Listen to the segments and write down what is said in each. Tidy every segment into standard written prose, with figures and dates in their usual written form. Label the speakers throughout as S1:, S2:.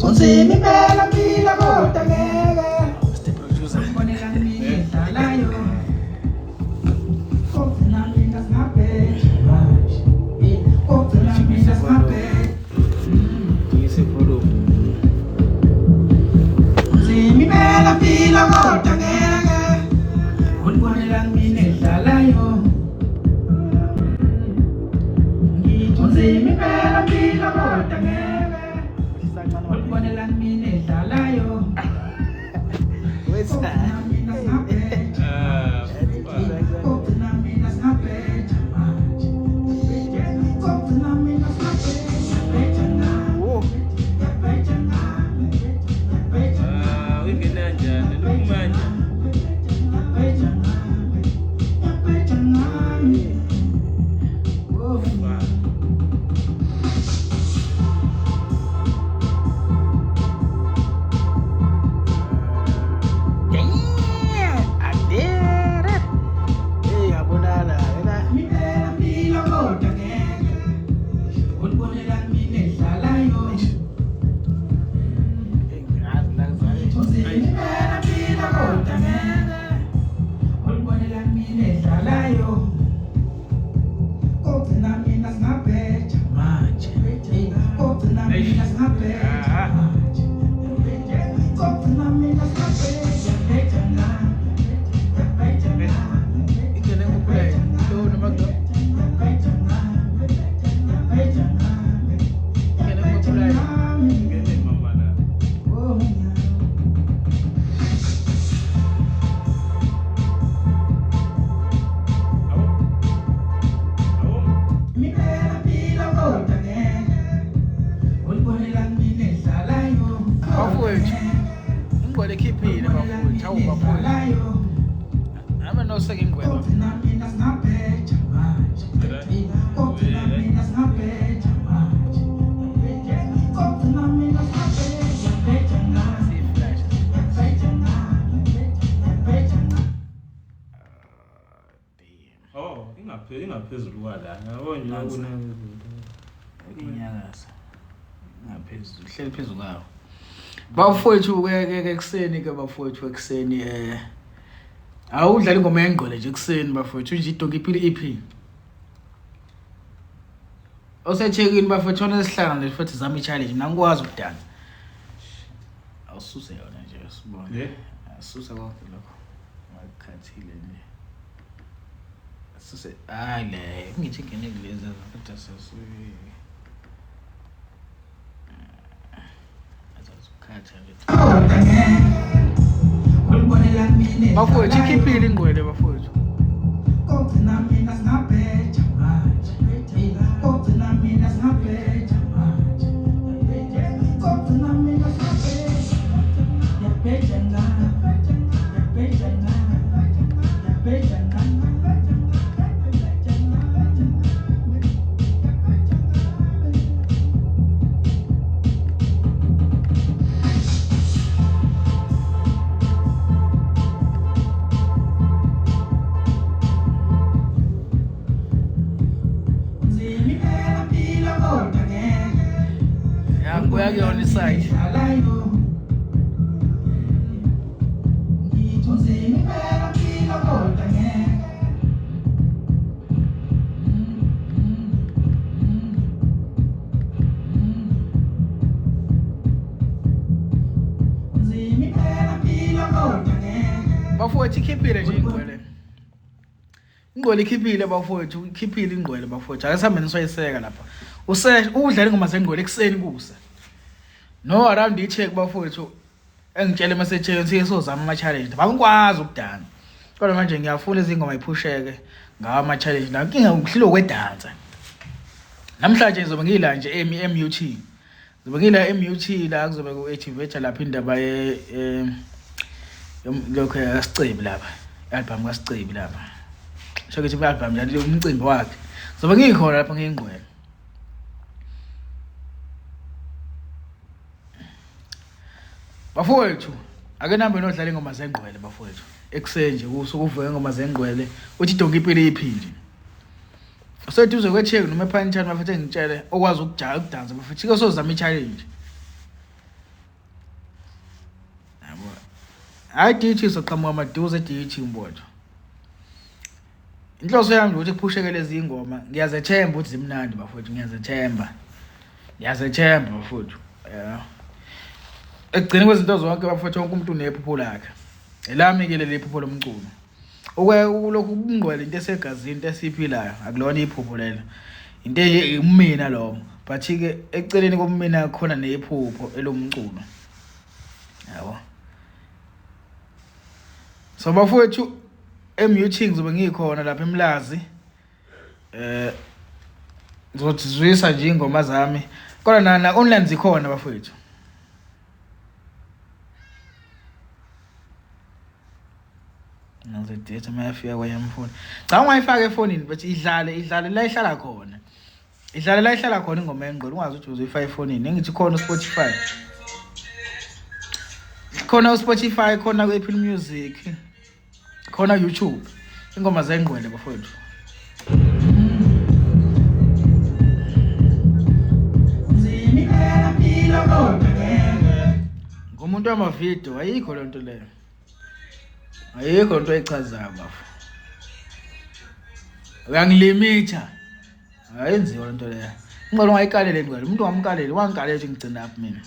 S1: Kunzima impela mpila kodwa ngeke.
S2: Mr Producer.
S1: Ubonela mina edlalayo. Kogcina mina singabheja manje. Kogcina mina singabheja.
S2: Ngise volume.
S1: Kunzima impela mpila kodwa ngeke. Ulibonela mina edlalayo. Ngithi unzima impela mpila kodwa ngeke. Ulibonela mina edlalayo. Kogcina mina singabheja. Kogcina mina singabheja manje. Kogcina mina singabheja, bheja ngami. Bheja ngami. Bheja
S3: Ah, uyingena kanjani? Lokhu manje.
S1: bheja ngami. Bheja ngami. Oh.
S3: Fuck.
S2: Damn, I did it. Hey, yabonana la.
S1: Impela mpilo kodwa ngeke. Ulibonela mina edlalayo.
S2: Hey, ngazi la ngizale.
S1: Kunzima impela mpilo kodwa ngeke. Ulibonela mina edlalayo. Kogcina mina singabheja
S2: Manje.
S1: Kogcina mina singabheja manje. Kogcina mina singabheja, bheja ngami. Bheja ngami.
S2: Ingene ngokuphela lo noma kulo.
S1: Bheja ngami. Bheja ngami.
S2: Ingene
S1: Bheja
S2: ngokuphela.
S1: ngami.
S3: Ingene mama la.
S1: Oh, yeah.
S3: Awu. Awu.
S1: Impela mpilo kodwa ngeke. Ulibonela mina edlalayo.
S2: Bafowethu. Ingqwele ikhiphile bafowethu. Hawu bafowethu. Nami noseke ingqwele.
S1: Kogcina mina singabheja manje. Kogcina mina singabheja manje. Kogcina mina singabheja, bheja ngami.
S2: Si-flash.
S1: Bheja ngami. Bheja ngami.
S2: Damn.
S3: Oh, ingaphezulu kwala. Yabo nje
S2: Nansi.
S3: kuna
S2: Inyakaza. Ngaphezulu, hleli phezulu kwawo. Bafowethu ke ke ekuseni ke bafowethu ekuseni awudlala ingoma yengqwele nje ekuseni bafowethu nje idonki iphile EP. Osethekwini bafowethu ona sihlangana nje futhi zama i-challenge mina ngikwazi ukudansa. Awususe yona nje sibone.
S3: Le?
S2: Asuse konke lokho. Ngakhathile nje. Asuse hayi le ngithi ngene kulezi kodwa sesi Azazukhatha nje.
S1: Kodwa ngeke. Ulibonela mina
S2: Bafowethu
S1: edlalayo.
S2: ikhiphile ingqwele bafowethu.
S1: Kogcina mina singabheja manje. Kogcina mina singabheja manje. Kogcina mina singabheja. Ngiyabheja ngami. Ngiyabheja ngami. Ngiyabheja ngami. Ngiyabheja ngami. Ngiyabheja ngami. Nzima impela mpilo kodwa ngeke.
S2: Ya ngibuya kuyona isite.
S1: Edlalayo. Ngithi unzima impela mpilo kodwa ngeke. Nzima impela mpilo kodwa ngeke.
S2: Bafowethu ikhiphile nje ingqwele. Ingqwele ikhiphile bafowethu, ikhiphile ingqwele bafowethu. Ake sihambe nisoyiseka lapha. Use udlala ingoma zengqwele ekuseni kusa. No around icheck bafowethu engitshela message ukuthi sozama ama challenge. Bangikwazi ukudansa. Kodwa manje ngiyafuna izingoma iphusheke ngawa ama challenge. La inkinga ukuhlilo kwedansa. Namhlanje ngizobe ngila nje MUT. Ngizobe ngila MUT la kuzobe ku-activate lapha indaba ye lokho yasicebi lapha. I-album kaSicebi lapha. Sho ukuthi i-album njalo umcimbi wakhe. Ngizobe ngikhona lapha ngiyingqwele. Bafowethu, ake nambe nodlala ingoma zengqwele bafowethu. Ekuseni nje kusuke uvuke ingoma zengqwele uthi idonki impilo iphi nje. Useduze kweTheku noma ePanchani bafethu engitshele okwazi ukujaha ukudansa bafethu ke sozama i-challenge. Hayi DT izoqhamuka maduze DT mbotho. Inhloso yami ukuthi kuphusheke lezi ingoma. Ngiyazethemba ukuthi zimnandi bafowethu, ngiyazethemba. Ngiyazethemba bafowethu. Yeah. Ekugcina kwezinto zonke bafowethu wonke umuntu unephupho lakhe. Elami ke leli phupho lomculo. Okwe lokhu ubungqwele into esegazini into esiyiphilayo akulona iphupho lelo. Into umina lowo. But ke eceleni komina khona nephupho elomculo. Yabo. So bafowethu emuting ngizobe ngikhona lapha eMlazi. Eh ngizozizwisa nje ingoma zami. Kodwa na, na online zikhona bafowethu. Ngizodetha uma yafika kwayamfoni. Cha ungayifaka efonini but idlale idlale la ihlala khona. Idlale la ihlala khona ingoma yengqondo ungazi ukuthi uzoyifaka efonini. Engithi khona uSpotify. Khona uSpotify, khona ku-Apple Music, khona YouTube. Ingoma zengqwele bafowethu. Ngumuntu wamavidiyo ayikho loo nto leyo. Ayikho into ayichazayo bafo. Uyangilimitha. Ayenziwa lento leyo. Ingcwele ungayikaleli ingcwele. Umuntu wamkaleli, wangikalela ukuthi ngigcina aphi mina.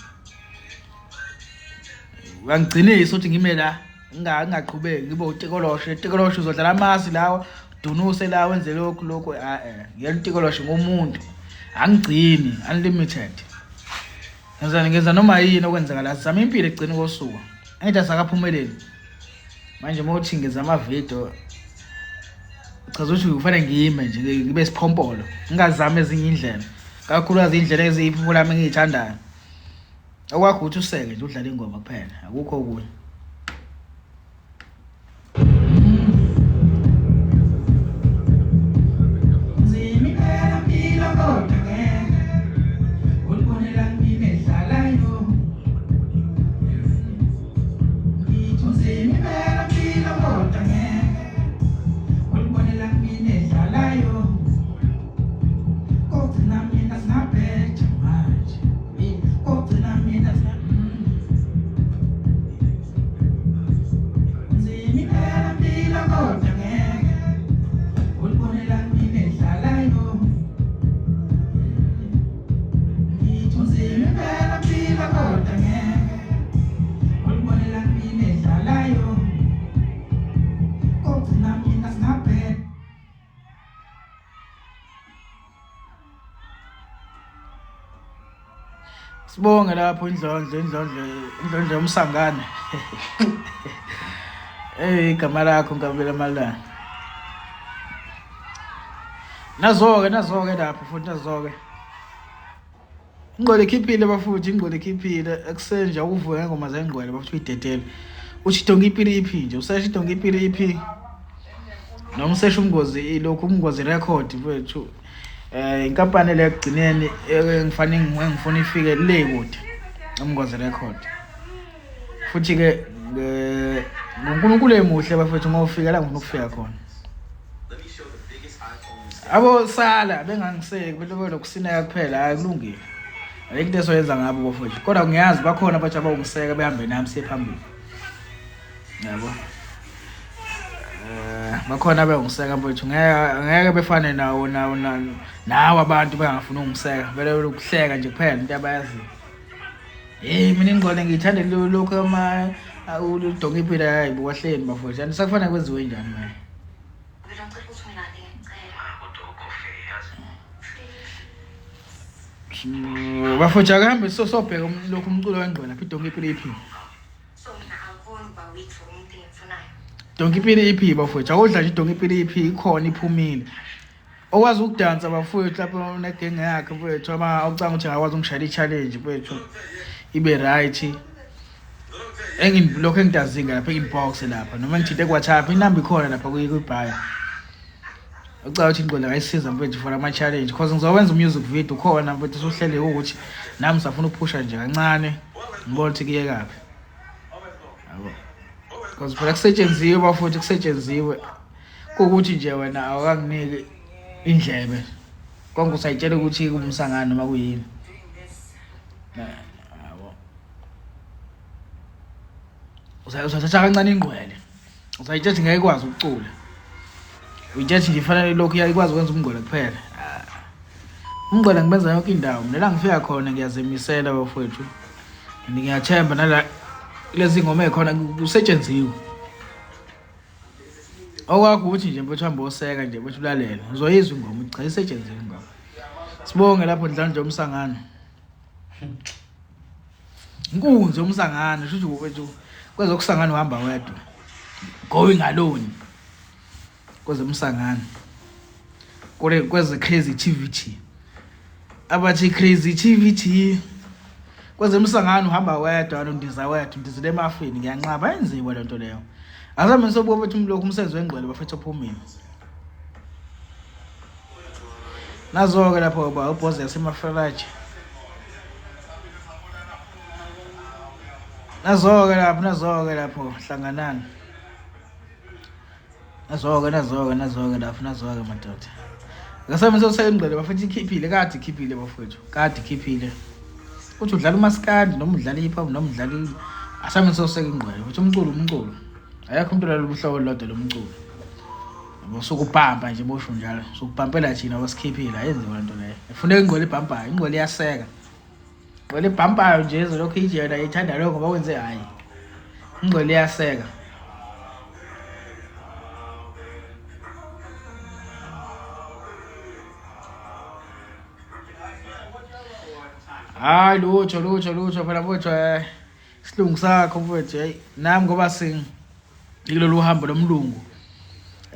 S2: Uyangigcinisa ukuthi ngime la. Ngingaqhubeki ngibe utikoloshe. Utikoloshe uzodlala amasi lawa, dunuse la wenze lokhu lokhu. Ah eh, ngiyena utikoloshe ngumuntu. Angigcini, unlimited. Ngenza ngenza noma yini okwenzeka la sizama impilo egcina kosuku. Angithi asakaphumeleli. Manje uma uthi ngenza ama-video chaza ukuthi kufanele ngime nje ngibe siphompolo ngingazami ezinye indlela kakhulukazi indlela eziyiphupho lami engiyithandayo okwakho ukuthi useke nje udlale ingoma kuphela akukho okunye Sibonge lapho indlondlo indlondlo indlondlo yomsangane. Hey igama lakho Nkabela Malanga. Nazo-ke nazo-ke lapho futhi nazo-ke. Ingqwele ikhiphile bafuthi ingqwele ikhiphile ekuseni nje ukuvuka ngengoma zengqwele bafuthi uyidedele. Uthi donke ipili iphi nje usesha idonke ipili iphi. Noma usesha umngozi ilokhu umngozi record mfethu. Eh inkampani le ekugcineni engifanele ngifuna ifike le kude umngozi record. Futhi ke ngoNkulunkulu emuhle bafethu ngofika la ngifuna ukufika khona. Abo sala bengangiseki belobe lokusineka kuphela hayi kulungile. Ayikho into esoyenza ngabo bafowethu. Kodwa ngiyazi bakhona abathi abawungiseka behambe nami siye phambili. Yabo. Eh bakhona abawungiseka mfowethu ngeke ngeke befane nawo nawo nawo abantu bengafuni ukungiseka. Vele ukuhleka nje kuphela into abayaziyo. Hey mina ingqondo ngiyithanda lokho ama udonga iphila hayi bukwahleni bafowethu. Anisakufanele kwenziwe njani manje? Bafowethu akuhambe sobheka lokhu umculo wengqondo lapha idonki ipili iphi. Donki ipili iphi bafowethu awudla nje idonki ipili iphi ikhona iphumile. Okwazi ukudansa bafowethu lapho unegenge yakhe mfowethu ama awucanga ukuthi angakwazi ungishayela i-challenge mfowethu ibe right. Engilokhu engidazinga lapha inbox lapha noma ngithinte ku-WhatsApp inamba ikhona lapha kwi-bio. Ucabanga ukuthi ingqondo angayisiza mfethu for ama-challenge cause ngizowenza u-music video ukhona mfethu usuhleleke ukuthi nami ngisafuna ukuphusha nje kancane ngibone ukuthi kuyekaphi. Yabo. Because phela kusetshenziwe bafowethu kusetshenziwe kuwukuthi nje wena awukanginiki indlebe konke usayitshela ukuthi kumsangano noma kuyini. Yabo. Uzathatha kancane ingqwele. Uzayitshethi ngeke ikwazi ukucula. Uyitshethi nje ifanele lokhu ikwazi ukwenza umngqwele kuphela. Ah. Umngqwele ngibenza yonke indawo. Mina la ngifika khona ngiyazimisela bafowethu. And ngiyathemba nala lezi ngoma ezikhona kusetshenziwe. Okwakho ukuthi nje mfethu hamba oseka nje mfethu ulalele. Uzoyizwa ingoma cha isetshenziwe ingoma. Sibonge lapho Ndlandla umsangano. Inkunzi yomsangano shuthi mfethu kwezokusangana uhamba wedwa. Going alone. Kwezomsangano. Kule kweze crazy TVT. Abathi crazy TVT. Kwezemsangano uhamba wedwa undiza wedwa undizile emafini ngiyanqaba yenziwe lento leyo. Azame sobuka mfethu umlokhu umsebenzi wengqwele bafethu ophumile. Nazo-ke lapho ba ubhoza yasemafaraji. Nazo-ke lapho nazo-ke lapho hlanganani. Nazo-ke nazo-ke nazo-ke lapho nazo-ke madoda. Ngasami sosengqele bafethu ikhiphile kade ikhiphile bafethu kade ikhiphile. Uthi udlala umaskandi noma udlala i-hip hop noma udlala asami soseka ingqwele futhi umculo umculo. Akekho umuntu olala uhlobo olulodwa lomculo. Yabo sukubhampa nje bosho njalo. Sukubhampela thina wasikhiphile ayenziwa lento leyo. Ifuneka ingqwele ibhampayo, ingqwele iyaseka. Ingqwele ibhampayo nje izolokhu ijela ithanda lokho ngoba kwenze hayi. Ingqwele iyaseka. Hayi lutho lutho lutho phela mfowethu eh isilungu sakho mfowethu hey nami ngoba sing kulolu hambo lomlungu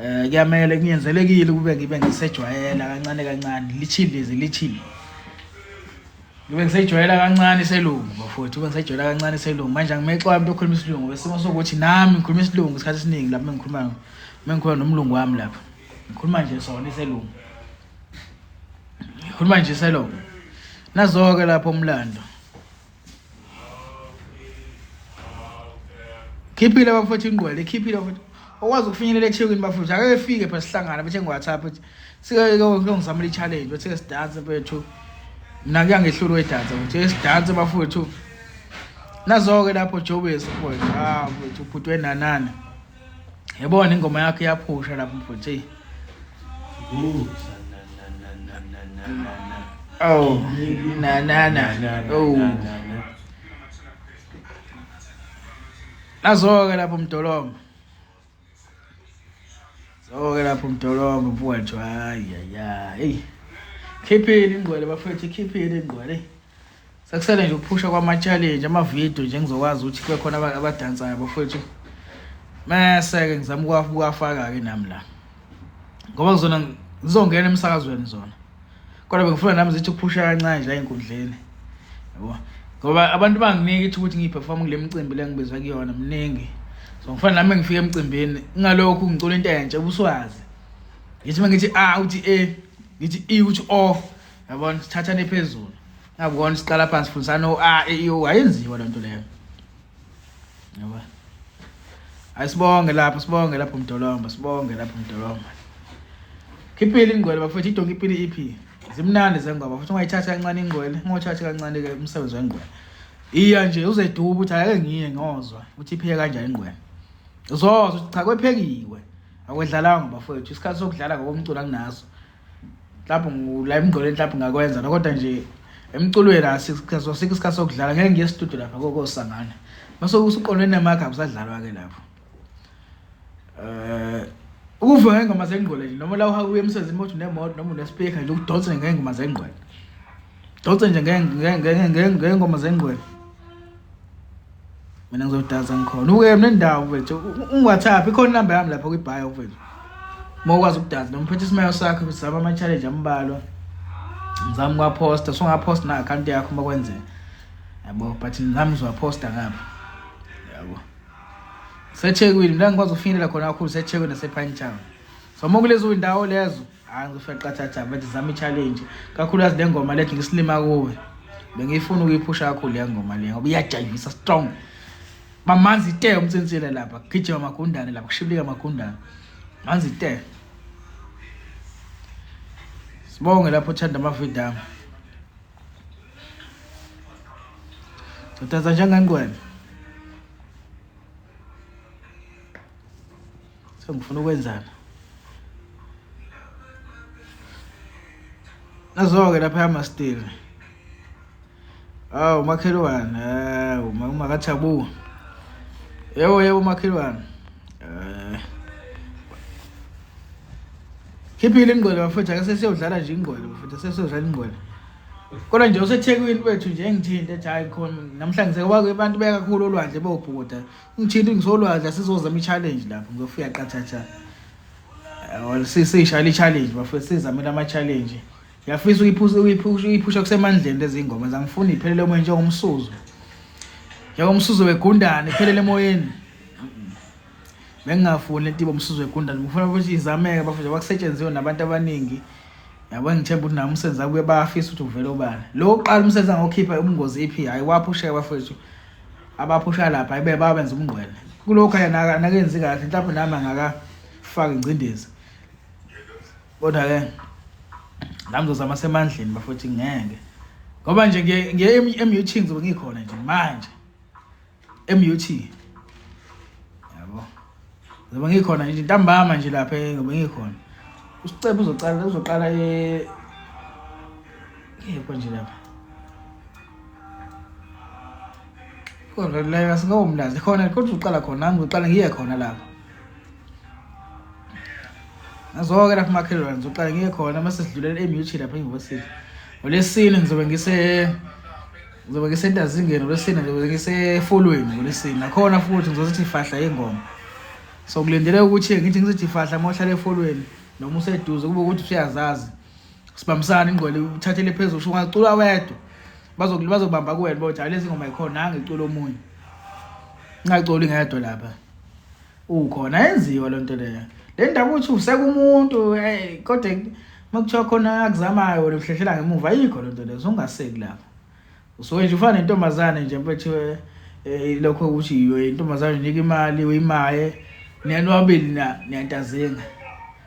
S2: eh kuyamele kunyenzelekile kube ngibe ngisejwayela kancane kancane lithile lezi lithile ngibe ngisejwayela kancane iselungu bafowethu ube ngisejwayela kancane iselungu manje angimexwayo umuntu okhuluma isilungu besimo sokuthi nami ngikhuluma isilungu isikhathi esiningi lapho mengikhuluma mengikhuluma nomlungu wami lapha ngikhuluma nje sona iselungu ngikhuluma nje iselungu nazo-ke lapho umlando Khiphile bafowethu ingqwele ikhiphile bafowethu. Okwazi ukufinyelela eThekwini bafowethu ake efike phela sihlangane bethe ngiWhatsApp uthi sike kuyongizamela i-challenge bethe sidanse mfethu. Mina kuyangehlula wedansa ukuthi sidanse bafowethu. Nazo-ke lapho Jobes mfowethu ah mfowethu ubhuti wenanana. Yabona ingoma yakho iyaphusha lapho mfowethu hey. Oh, na na na. Oh. Nazo-ke lapho mdolomba. Zo-ke lapho mdolomba mfowethu hayi hayi. Hey. Khiphile ingqwele bafethu, khiphile ingqwele. Sekusele nje ukuphusha kwama-challenge amavidiyo nje ngizokwazi ukuthi kube khona abadansayo bafowethu mese-ke ngizama ukuwafaka-ke nami la ngoba ngizona ngizongena emsakazweni zona kodwa bengifuna nami zithi ukuphusha kancane nje la ey'nkundleni yabo ngoba abantu banginika ithi ukuthi ngiyiperform kule mcimbi le ngibizwa kuyona mningi so ngifuna nami ngifike emcimbini ngingalokhu ngicula into entsha ubuswazi ngithi uma ngithi a uthi e ngithi i uthi o yabona sithathane phezulu ngabona siqala phansi fundisana o a e i o ayenziwa lento leyo yabo ayisibonge lapho sibonge lapho mdolomba sibonge lapho mdolomba khiphile ingqwele bafethu idonki ipili iphi zimnandi zengoma futhi ungayithatha kancane ingqwele ungawuthathi kancane ke umsebenzi wengqwele iya nje uzeduba ukuthi ake ngiye ngozwa ukuthi ipheke kanjani ingqwele uzozwa ukuthi cha kwephekiwe akwedlalanga bafowethu isikhathi sokudlala ngokomculo anginaso mhlawumbe la emngqolweni mhlawumbe ngakwenza lo kodwa nje emculweni asikho isikhathi sokudlala ngeke ngiye studio lapha kokosangana mase usuqondene namakha kusadlalwa ke lapho eh ukuvuka ngengoma zengqwele nje noma la uya emsebenzini mothi unemoto noma unespeaker nje ukudonse ngengoma zengqwele donse nje ngengoma zengqwele mina ngizodansa ngikhona uke mina indawo mfethu ungiwhatsapp ikhona inamba yami lapha kwibhayo mfethu uma ukwazi ukudansa noma uphethe isimayo sakho zama ama-challenge ambalwa ngizama ukuwaphosta sungaphosta na-akhawunti yakho uma kwenzeka yabo but nami ngizowaphosta ngapha yabo sethekwini mina ngikwazi ukufinyelela khona kakhulu sethekwini nasepine town so uma kulezo ndawo lezo hayi ngizofika qathatha but zama i-challenge kakhulukazi le ngoma lethi ngisilima kuwe bengiyifuna ukuyiphusha kakhulu le ngoma le ngoba iyajayivisa strong bamanzi ite umtsinsile lapha kugijima amagundane lapha kushibilika amagundane manzi ite sibonge lapho uthanda amavidiyo ami udansa njengangqwele. Sengifuna ukwenzana. Nazo-ke lapha amastili. Awu makhelwane, hawu makajabu. Yebo yebo makhelwane. Eh. Khiphile ingqwele bafethu ake sesiyodlala nje ingqwele bafethu sesiyodlala ingqwele. Kodwa nje useThekwini kwethu nje engithinte ethi hayi khona namhlanje sekuba abantu beka kakhulu olwandle bobhukuda. Ngithinte ngisolwandle sizozama i-challenge lapho ngizofika qathatha. Sisishayela i-challenge bafethu sizamela ama-challenge. Ngiyafisa ukuyiphusha ukuyiphusha ukuyiphusha kusemandleni lezi ngoma zangifuna iphelele emoyeni njengomsuzo. Njengomsuzo wegundane iphelele emoyeni. Bengingafuni lento ibe umsuzo wegundane ngifuna ukuthi izameke bafuna bakusetshenziwe nabantu abaningi. Yabo ngithemba ukuthi nami umsebenzi akuye bayafisa ukuthi uvele obala. Lo oqala umsebenzi angokhipha umngozi EP hayi waphusheka bafethu. Abaphusha lapha ayibe babenza umngqwele. Kulokho yena nakenzi kahle mhlawumbe nami angakafaki ingcindezi. Kodwa ke nami ngizozama semandleni bafowethu ngeke. Ngoba nje ngiye ngiye MUT ngizobe ngikhona nje manje. MUT. Yabo. Ngizobe ngikhona nje ntambama nje lapha ngizobe ngikhona. Usicebo uzoqala uzoqala e Yebo nje lapha. Kodwa la singomlazi khona kodwa uqala khona nami ngiqala ngiye khona lapha. Nazoke lapha makhelwane ngizoqala ngiye khona mase sidlulela eMUT lapha eUniversity. Ngolesine ngizobe ngise ngizobe ngisentazingeni ngolesine ngizobe ngisefolweni ngolesine nakhona futhi ngizozithi fahla ingoma. So kulindele ukuthi ngithi ngizithi fahla uma uhlala efolweni noma useduze kube ukuthi usuyazazi. Sibambisane ingqwele uthathele phezulu usho ungacula wedwa. Bazokubamba kuwena bothi hayi lezi ngoma ikhona nange icula omunye. Ngingaculi ngedwa lapha. Ukhona yenziwa lonto leyo. Le ndaba uthi useka umuntu eh kodwa makuthiwa khona akuzamayo wena uhlehlela ngemuva ayikho lonto leyo ungaseki lapha. Usuke nje ufana nentombazane nje mfethu eh lokho ukuthi intombazane unika imali uyimaye niyanwabili na niyantazinga.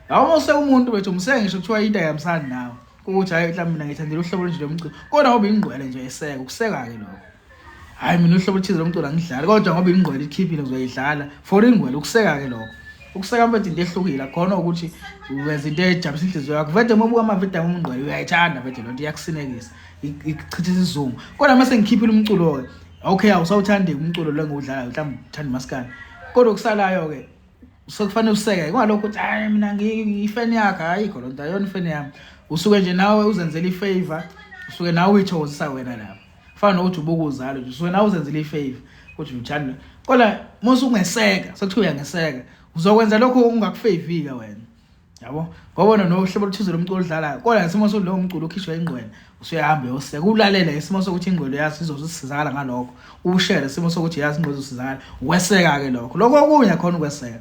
S2: Hawu uma useka umuntu bethu umseke ngisho kuthiwa into ayihambisani nawe. Ukuthi hayi mhlawumbe mina ngithandela uhlobo olunje lomculo. Kodwa ngoba ingqwele nje eseka ukuseka-ke lokho. Hayi mina uhlobo oluthize lomculo angidlali kodwa ngoba ingqwele ikhiphile ngizoyidlala for ingqwele ukuseka-ke lokho. Ukuseka mfethu into ehlukile akhona ukuthi wenza into ejabulisa inhliziyo yakho. Vele uma ubuka amavidiyo ami umngqwele uyayithanda vele lento iyakusinekisa ikuchitha isizungu. Kodwa uma sengikhiphile umculo-ke okay awusawuthandi umculo lo engiwudlalayo mhlawumbe uthanda umaskandi. Kodwa okusalayo-ke sekufanele useke kungalokho ukuthi hayi mina ngiyifeni yakhe ayikho loo nto ayona ifeni yami usuke nje nawe uzenzela ifavor usuke nawe uyithokozisa wena lapho fana nokuthi ubuka uzalo nje usuke nawe uzenzela ifavor ukuthi uthanda kodwa musu ungeseka sekuthiwa uyangeseka uzokwenza lokho ungakufavika wena yabo ngoba wena nohlobo oluthize lomculo oludlalayo kodwa ngesimo sokuthi lowo mculo ukhishwa ingqwele usuyahamba uyoseka ulalele ngesimo sokuthi ingqwele yazi izosizakala ngalokho ushere isimo sokuthi yazi ingqwele izosizakala ukweseka-ke lokho lokho okunye khona ukweseka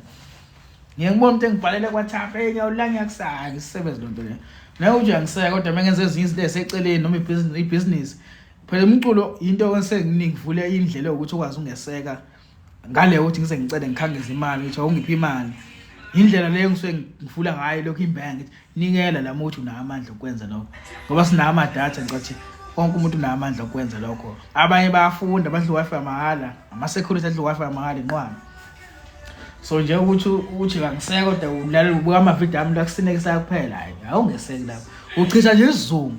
S2: ngiye ngibona umuntu engibhalele kwa-WhatsApp hey ngiyawula ngiyakusaka ngisebenze loo nto leyo naye uthi uyangiseka kodwa uma ngenza ezinye izinto eziseceleni noma ibhizinisi phela umculo into esenginingi ngivule indlela yokuthi ukwazi ungeseka ngale ukuthi ngize ngicele ngikhangeze imali ngithi awungiphi imali indlela leyo ngisuke ngifula ngayo lokhu imbeka ngithi nikela lami ukuthi unawo amandla okwenza lokho ngoba sinawo amadatha ngicathi wonke umuntu unawo amandla okwenza lokho abanye bayafunda badla i-Wi-Fi mahhala ama-security adla i-Wi-Fi mahhala inqwaba so nje ukuthi ukuthi kangiseke kodwa ulalela ubuka amavidiyo ami lakusinekisa kuphela hayi awungeseki lapho uchitha nje isizungu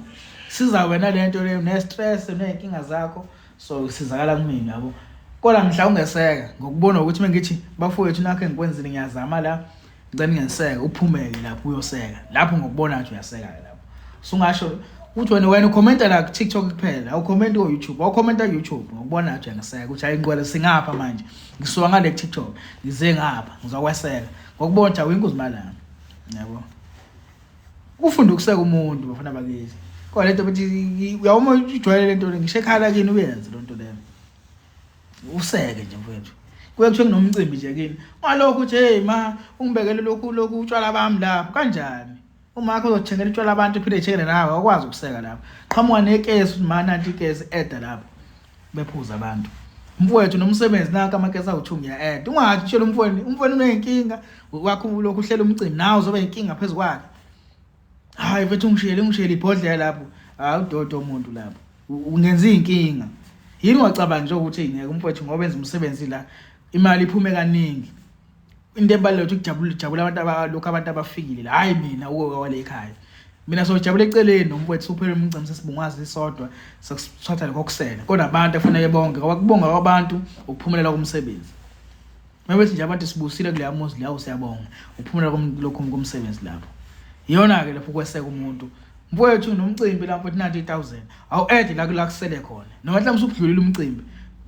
S2: siza wena le nto leyo ne-stress ney'nkinga zakho so sizakala kumina yabo kodwa mhla ungeseka ngokubona ukuthi mengithi bafowethu nakho engikwenzile ngiyazama la ngicela ningeseke uphumeke lapho uyoseka lapho ngokubona ukuthi uyaseka lapho sungasho ukuthi wena wena ukhomenta la ku TikTok kuphela awukhomenti ku YouTube awukhomenta ku YouTube ngokubona ukuthi uyangiseka ukuthi hayi ngqwele singapha manje ngisuka ngale ku TikTok ngize ngapha ngizokweseka ngokubona ukuthi awinkuzi malanga yabo Ufunda ukuseka umuntu bafana bakithi. Kodwa lento bethi uyawuma ujwayele lento le ngisho ekhala kini uyenze lonto leyo. Useke nje mfowethu. Kuye kuthiwe kunomcimbi nje kini. Ngalokho uthi hey ma ungibekele lokhu lokhu utshwala bami lapho kanjani? Uma akho uzothengela utshwala abantu uphinde ethengele nawe awukwazi ukuseka lapho. Qhamuka nekesi uthi ma nanti ikesi eda lapho. Bephuza abantu. Mfowethu nomsebenzi nanka amakesi awu-2 ngiya-eda. Ungathi tshela umfowenu, umfowenu uney'nkinga, wakho lokhu uhlela umcimbi nawe uzoba inkinga phezu kwakhe. Hayi mfethu ungishiyele ungishiyele ibhodlela lapho. Hayi udodo umuntu lapho. Ungenza iy'nkinga. Yini ungacabangi nje ukuthi ngeke umfowethu ngoba enza umsebenzi la imali iphume kaningi. Into ebalulekile ukuthi kujabule jabula abantu abalokhu abantu abafikile la, hayi mina uke kwale ekhaya. Mina sojabula eceleni nomfowethu uphele umcimbi sesibungaza isodwa sokuthatha lokho kusele. Kodwa abantu afanele bonke ngoba kubonga kwabantu ukuphumelela komsebenzi. Mabethi nje abantu sibusile kuleya muzi lawo siyabonga ukuphumela lokhu komsebenzi lapho. Iyona ke lapho kweseka umuntu. Mfowethu nomcimbi lapho 90000 awu add la kula kusele khona. Noma mhlawumbe usukudlulile umcimbi.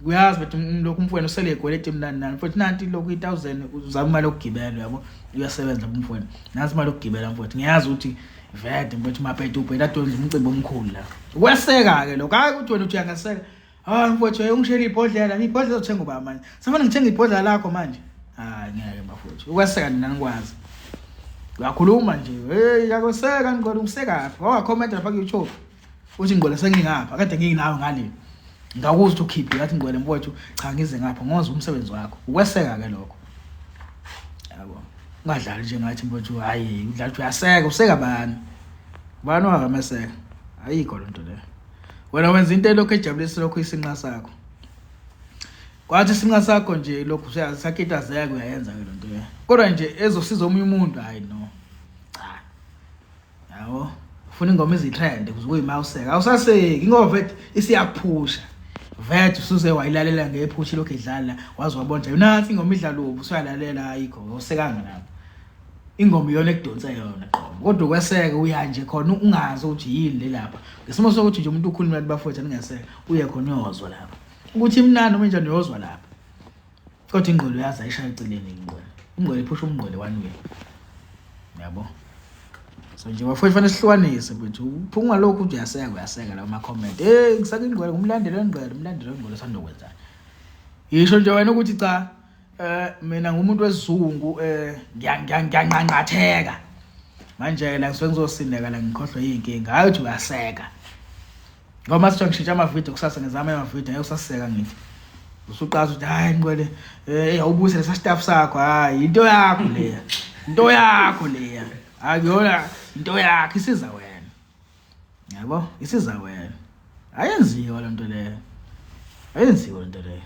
S2: Uyazi bethi lokhu umfowenu usele egweleti mnani nani. Mfowethu nanti lokhu 1000 uzama imali yokugibela uyabo. Uyasebenza lapho umfowenu. Nansi imali yokugibela mfowethu. Ngiyazi ukuthi vede mfowethu mapete ubheda adonsa umcimbi omkhulu la. Ukweseka ke lokho. Hayi ukuthi wena uthi uyangaseka. Hayi mfowethu ungishela ibhodlela, ibhodlela uzothenga ubani manje? Sefana ngithenga ibhodlela lakho manje. Hayi ngeke bafowethu. Ukweseka nina nikwazi. Uyakhuluma nje. Hey yakweseka ngicela ungisekaphi? Wawakhomenta lapha ku YouTube. Uthi ngqwele sengingapha kade nginginawe ngale. Ngakuzwa ukuthi ukhiphe ngathi ngqwele mfowethu cha ngize ngapha ngoza umsebenzi wakho. Ukweseka ke lokho. Yabo. Ungadlali nje ngathi mfowethu hayi udlala ukuthi uyaseka useka bani? Bani owakameseka? Ayikho lento leyo. Wena wenza into elokhu ejabulisa lokhu isinqa sakho. Kwathi isinqa sakho nje lokhu sakitazeka uyayenza ke lento leyo. Kodwa nje ezosiza omunye umuntu hayi no. Cha. Yabo. Ufuna ingoma izitrend kuze kuyima useka. Awusaseki ngoba vet isiyakuphusha. Vet usuze wayilalela ngephusha lokhu idlala waze wabona nje nansi ingoma idlala ubu usuyalalela ayikho usekanga lapho. Ingoma iyona ekudonsa yona qobo. Kodwa ukweseka uya nje khona ungazi ukuthi yini le lapha. Ngesimo sokuthi nje umuntu ukhuluma nathi bafowethu ningeseka uye khona uyozwa lapha. Ukuthi imnandi noma injani uyozwa lapha. Kodwa ingqwele uyazi ayishaya eceleni ingqwele. Ingqwele iphusha umngqwele one way. Yabo. So nje bafowethu fanele sihlukanise mfethu. Uphuma lokhu nje uyaseka uyaseka la kuma comment. Hey ngisaka ingqwele ngumlandeli wengqwele umlandeli wengqwele usandokwenzani. Yisho nje wena ukuthi cha eh mina ngumuntu wesizungu eh ngiyanqanqatheka. Manje la ngisuke ngizosindeka la ngikhohlwe yinkinga. Hayi uthi uyaseka. Ngoba mase ngishintsha amavidiyo kusasa ngizama amavidiyo ngeke usaseka ngithi. Usuqaza ukuthi hayi ngqwele eh awubuse lesa staff sakho hayi into yakho leya. Into yakho leya. Akuyona into yakho isiza wena. Yabo isiza wena. Ayenziwa lento leyo. Ayenziwa lento leyo.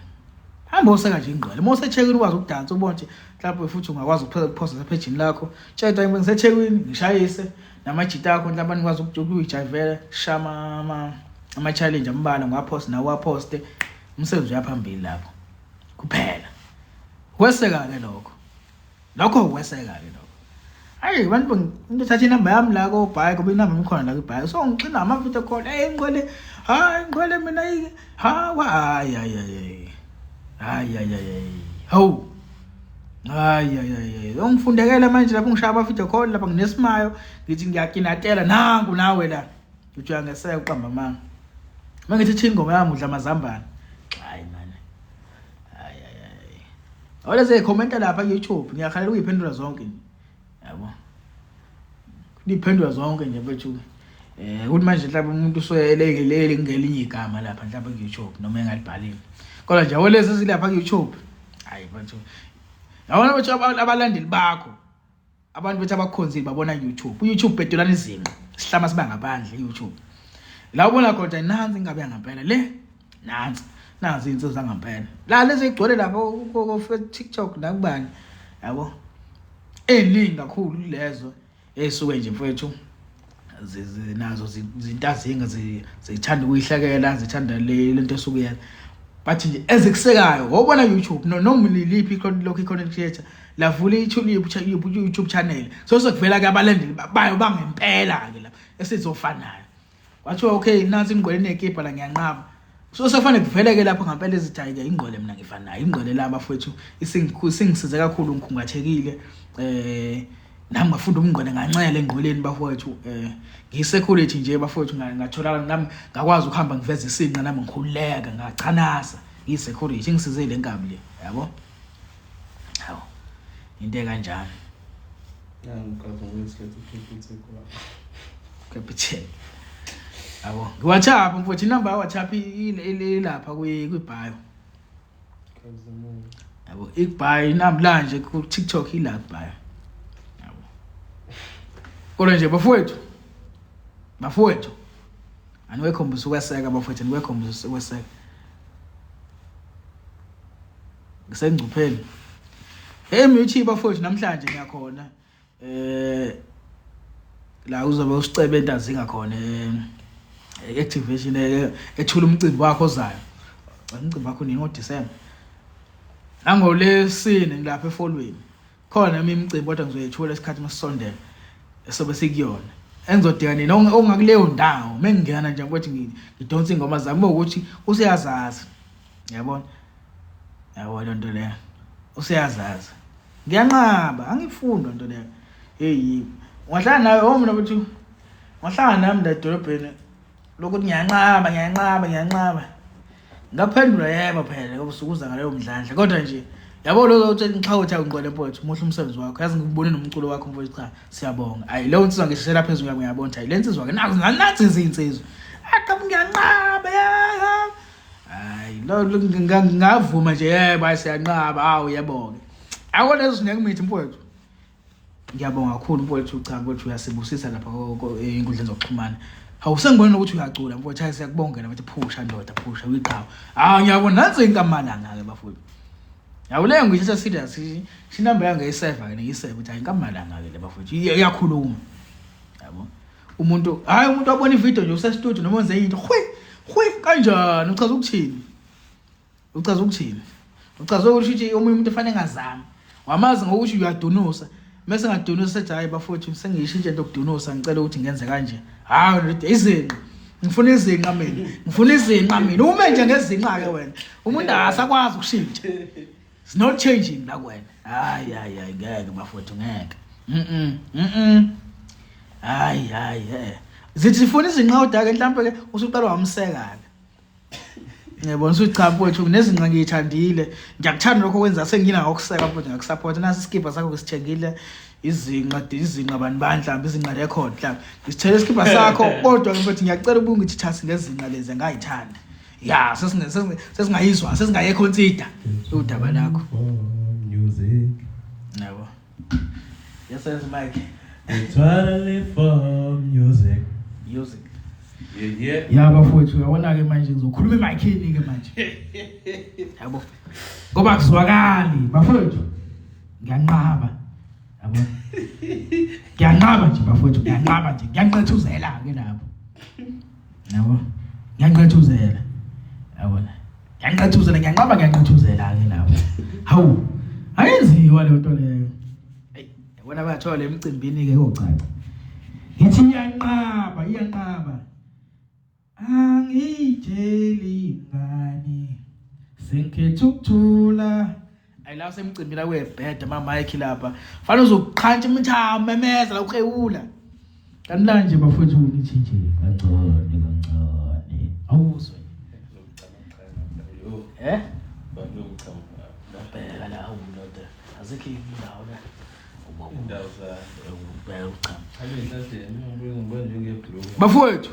S2: Hamba oseka nje ingqwele. Uma useThekwini ukwazi ukudansa ubone nje mhlawumbe futhi ungakwazi ukuphosa sephejini lakho. Tshela ngiseThekwini ngishayise namajita akho mhlawumbe nikwazi ukuyijayivela shama ama-challenge ambalwa ngiwaphoste nawe uwaphoste umsebenzi uyaphambili lapho kuphela. Kweseka-ke lokho. Lokho ukweseka-ke lokho. Hayi abantu umuntu uthatha inamba yami la kobhayi ngoba inamba yami ikhona la kwibhayi. So ngixina ama-video call, hey ngqwele, hayi ngqwele mina ha hayi hayi hayi. Hayi hayi hayi. Hawu. Hayi hayi hayi. Ungifundekela manje lapho ngishaya ama-video call lapha nginesimayo ngithi ngiyakinatela nangu nawe la. Uthi uyangeseka uqamba amanga. Mangithi thi ingoma yami udla amazambane. Hayi man. Hayi hayi hayi. Awuleze comment lapha ku YouTube ngiyakhalela ukuyiphendula zonke nje. Yabo. Ngiphendula zonke nje mfethu. Eh ukuthi manje mhlawumbe umuntu usoyelekelele ngelinye igama lapha mhlawumbe ku YouTube noma engalibhalile. Kodwa nje awulezi ezilapha ku YouTube. Hayi mfethu. Yabona mfethu abalandeli bakho abantu bethu abakhonzile babona YouTube. UYouTube bedolana izinqa. Sihlama siba ngaphandle YouTube. La ubona khona nansi ingabe yangampela le nansi nazi insizwa zangampela. La lezi igcwele lapho ku TikTok nakubani yabo. Eningi kakhulu lezo esuke nje mfethu nazo zintazinga zithanda ukuyihlekela zithanda le lento esuke yenza but nje ezikusekayo wobona YouTube no noma liliphi lokho i-content creator lavula i-YouTube channel so sekuvela ke abalandeli bayo bangempela ke lapha esizofanayo kwathiwa okay nansi ingqwele inekipa la ngiyanqaba so sekufanele kuveleke lapho ngampela ezithi hayi ke ingqwele mina ngifanayo ingqwele la bafowethu isingisize kakhulu ngikhungathekile eh nami ngafunda umngqwele ngancela engqweleni bafowethu eh ngiyisecurity nje bafowethu ngatholakala nami ngakwazi ukuhamba ngiveza isinqa nami ngikhululeka ngachanasa ngiyisecurity ingisize le nkabi le yabo hawu into ekanjalo Capitec yabo ngiWhatsApp mfowethu inamba yaWhatsApp ilapha kwi-bio yabo ikubhayo inamhlanje ku TikTok ila kubhayo yabo kodwa nje bafowethu bafowethu aniwekhombisa ukweseka bafowethu aniwekhombisa ukweseka ngisengcupheni. Hey Muthiba bafowethu namhlanje ngiyakhona. Eh la uzobe usicebe entazinga khona eh, activation eh, ethula umcimbi wakho ozayo. Umcimbi wakho nini ngoDecember? Nangolesine ngilapha efolweni. Khona eminye imicimbi kodwa ngizoyethula isikhathi masisondela esobe sikuyona. Engizodinga nina ongakuleyo ndawo mengingena nje ukuthi ngidonsa ingoma zami ukuthi useyazazi. Yabona? Yabo nto leyo. Useyazazi. Ngiyanqaba, angifuni nto leyo. Hey, ungahlala nawe oh mina ukuthi ungahlala nami la edolobheni lokuthi ngiyanqaba, ngiyanqaba, ngiyanqaba. Ngaphendula yebo phela ngoba usukuza ngaleyo mdlandla kodwa nje yabo lo uthi ngixhawutha ngqwele mfowethu muhle umsebenzi wakho yazi ngibone nomculo wakho mfowethu cha siyabonga ayi leyo nsizwa ngisheshela phezulu yami ngiyabona ukuthi ayi le nsizwa ke nazi nathi izinsizwa aqha ngiyanqaba ya hayi lo ngavuma nje yebo hayi siyanqaba hawu yebo-ke akho lezo sineke mithi mfowethu ngiyabonga kakhulu mfowethu cha mfowethu uyasibusisa lapha ey'nkundleni zokuxhumana hawu sengibona nokuthi uyacula mfowethu hayi siyakubongela mfowethu phusha ndoda phusha uyiqhawe hawu ngiyabona nansi inkamalanga-ke bafowethu yawu leyo ngiyithatha serious inamba yange ngiyiseva-ke ngiyiseva ukuthi hayi inkamalanga-ke le bafowethu iyakhuluma yabo umuntu hayi umuntu wabona ivideo nje usestudio noma wenze into hwi hwi kanjani uchaza ukuthini uchaza ukuthini uchaza ukuthi ukuthi omunye umuntu efanele engazami wamazi ngokuthi uyadunusa mese ngadunusa sethi hayi bafowethu sengiyishintshe into yokudunusa ngicela ukuthi ngenze kanje hayi ndoda izinqa ngifuna izinqa mina ngifuna izinqa mina ume nje ngezinqa ke wena umuntu akasakwazi ukushintsha It's not changing la kuwena. Hayi hayi hayi ngeke bafowethu ngeke. Mhm. Mhm. Hayi hayi eh. Zithi sifuna izinqa ke mhlawumbe ke usuqala wamseka ke. Ngiyabona ukuthi cha mfowethu kunezinqa ngiyithandile. Ngiyakuthanda lokho okwenza sengina ngokuseka mfowethu ngakusupport. Nasi isikibha sakho ngisithengile izinqa izinqa bani bani mhlawumbe izinqa record mhlawumbe. Ngisithele isikibha sakho kodwa mfowethu ngiyacela ubungithi thasi ngezinqa lezi ngayithanda. Ya sesingayizwa sesingayekhonsida udaba lakho.
S3: Music.
S2: Yabo. Yes yes Mike.
S3: Eternally for music.
S2: Music.
S3: Yeah yeah.
S2: Ya bafowethu uyabona ke manje ngizokhuluma emakhini ke manje. Yabo. Ngoba kuzwakali bafowethu. Ngiyanqaba. Yabo. Ngiyanqaba nje bafowethu ngiyanqaba nje ngiyanqethuzela ke lapho. Yabo. Ngiyanqethuzela. Yabona. Ngiyanqethuzela ngiyanqaba ngiyanqethuzela ke lapho. Hawu. Ayenziwa leyo nto leyo. Hey, yabona bayathola emcimbini ke kocaca. Ngithi iyanqaba, iyanqaba. Angiyitsheli ngani. Sengikhetha ukuthula. Ayi la semcimbini la kuyebheda ama mic lapha. Fanele uzoqhantsha imithamo memeza la uqhewula. Kanti la nje bafowethu ngithi nje kancane kancane. Awuzwe. Eh? Bheka la awu ndoda. Azikho indawo la.
S3: Indawo za.
S2: Bheka uchama.
S3: Abe ngibona njengebhlue.
S2: Bafowethu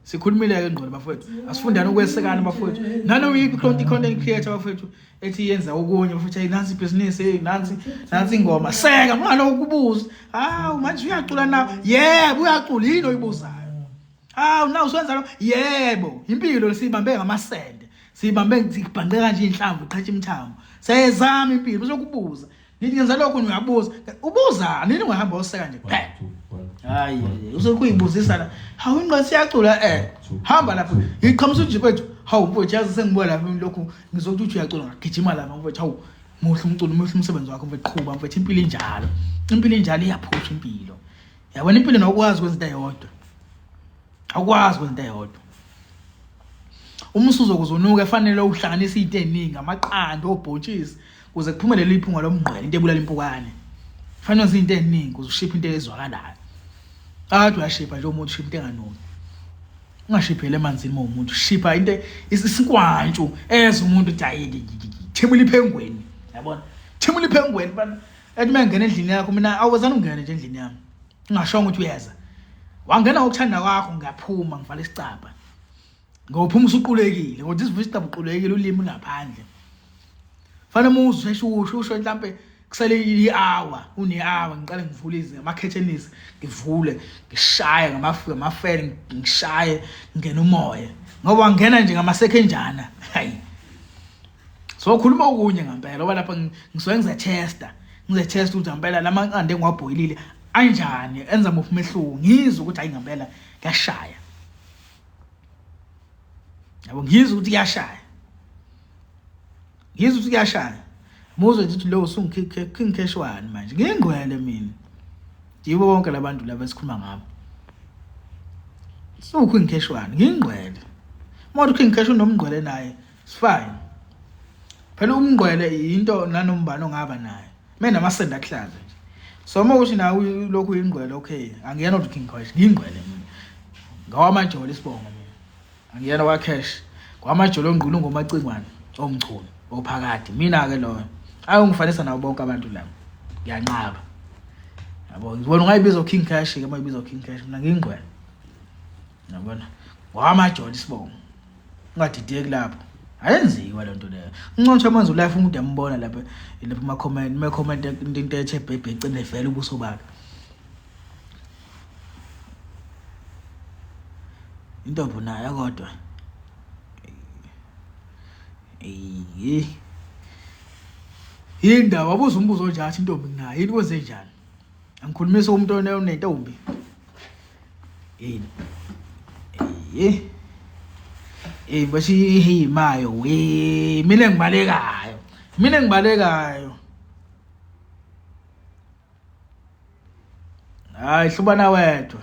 S2: sikhulumile ke ngqondo bafowethu asifundane ukwesekana bafowethu nanoma iyiphi content creator bafowethu ethi yenza okunye futhi hey nansi ibhizinisi hey nansi nansi ingoma seka ungalokhu ubuza hawu manje uyacula na yebo uyacula yini oyibuzayo hawu na usenza lo yebo impilo lesiyibambe ngamasende siyibambe sibhanqe kanje inhlamvu qhatsha imithamo siyayezama impilo bese kubuza Nithi ngenza lokho uyabuza. Ubuza nini ungahamba oseka nje kuphela. Hayi, usukuyibuzisa la. Hawu ingqo siyacula eh. Hamba lapho. Ngiqhamusa nje kwethu. Hawu mfowethu yazi sengibuya lapha lokhu ngizokuthi uthi uyacula ngagijima lapha mfowethu. Hawu muhle umculo muhle umsebenzi wakho mfowethu qhuba mfowethu impilo injalo. Impilo injalo iyaphusha impilo. Yabona impilo nokwazi kwenza into eyodwa. Awukwazi kwenza into eyodwa. Uma usuzokuzunuka fanele uhlanganise into eziningi amaqanda obhontshisi kuze kuphume leli phunga lomngqwele into ebulala impukane. Fanele wenze into eziningi kuze ushiphe into ezwakalayo. Akade uyashipha nje umuntu ushipha into enganuki. Ungashipheli emanzini uma umuntu shipha into isinkwantshu eza umuntu uthi hayi thimula iphengweni. Yabona? Thimula iphengweni bana. Ethi mengena endlini yakho mina awuzani ungene nje endlini yami. Ungashongo ukuthi uyeza. Wangena ngokuthanda kwakho ngiyaphuma ngivala isicabha. Ngophuma usuqulekile ngoba isivusa isicabha uqulekile ulimi ngaphandle. Fanele uma uzwe usho usho mhlambe kusele i-hour une-hour ngiqale ngivule izinga amakhethenisi ngivule ngishaye ngamafika amafele ngishaye ngene umoya ngoba ngena nje ngamasekhenjana hayi. So khuluma okunye ngempela ngoba lapha ngisuke ngizethesta. Ngizethesta ukuthi ngempela lamaqanda engiwabhoyilile anjani enza muphi umehluko. Ngizwe ukuthi hayi ngempela kuyashaya. Yabo ngizwe ukuthi kuyashaya. Ngizwe ukuthi kuyashaya. Muzwe nje ukuthi lo usungikhiphe cash wani manje. Ngingqwele mina. Yibo bonke labantu laba esikhuluma ngabo. Sukhu King wani ngingqwele. Uma uthi King Cash unomngqwele naye, it's fine. Phela umngqwele into nanombani ongaba naye. Mina namasenda akuhlaza nje. So uma uthi nawe lokhu uyingqwele okay, angiyena uthi King Cash, ngingqwele mina. Ngawamajolo isibongo mina. Angiyena wa cash. Kwamajolo ongqulu ngomacingwane omchunu ophakade. Mina ke loyo. Ayi ungifanisa nabo bonke abantu laba. Ngiyanqaba. Yabo ngibona ungayibiza King Cash ke mayibiza King Cash mina ngingqwele. Yabona? Wamajolo isibongo. Ungadideki lapho. Ayenziwa lento leyo. Uncontsha manje ulife umuntu uyambona lapha lapha kuma comment, uma comment into ethe bhebhe ecine vele ubuso bakhe. Intombi unayo kodwa. Eh. Yindaba wabuza umbuzo onje athi intombi nginayo yini kwenze njani? Angikhulumisa umuntu onentombi. Yini? Eh. Eh bathi hey mayo we mina ngibalekayo. Mina ngibalekayo. Hayi hlubana wedwa.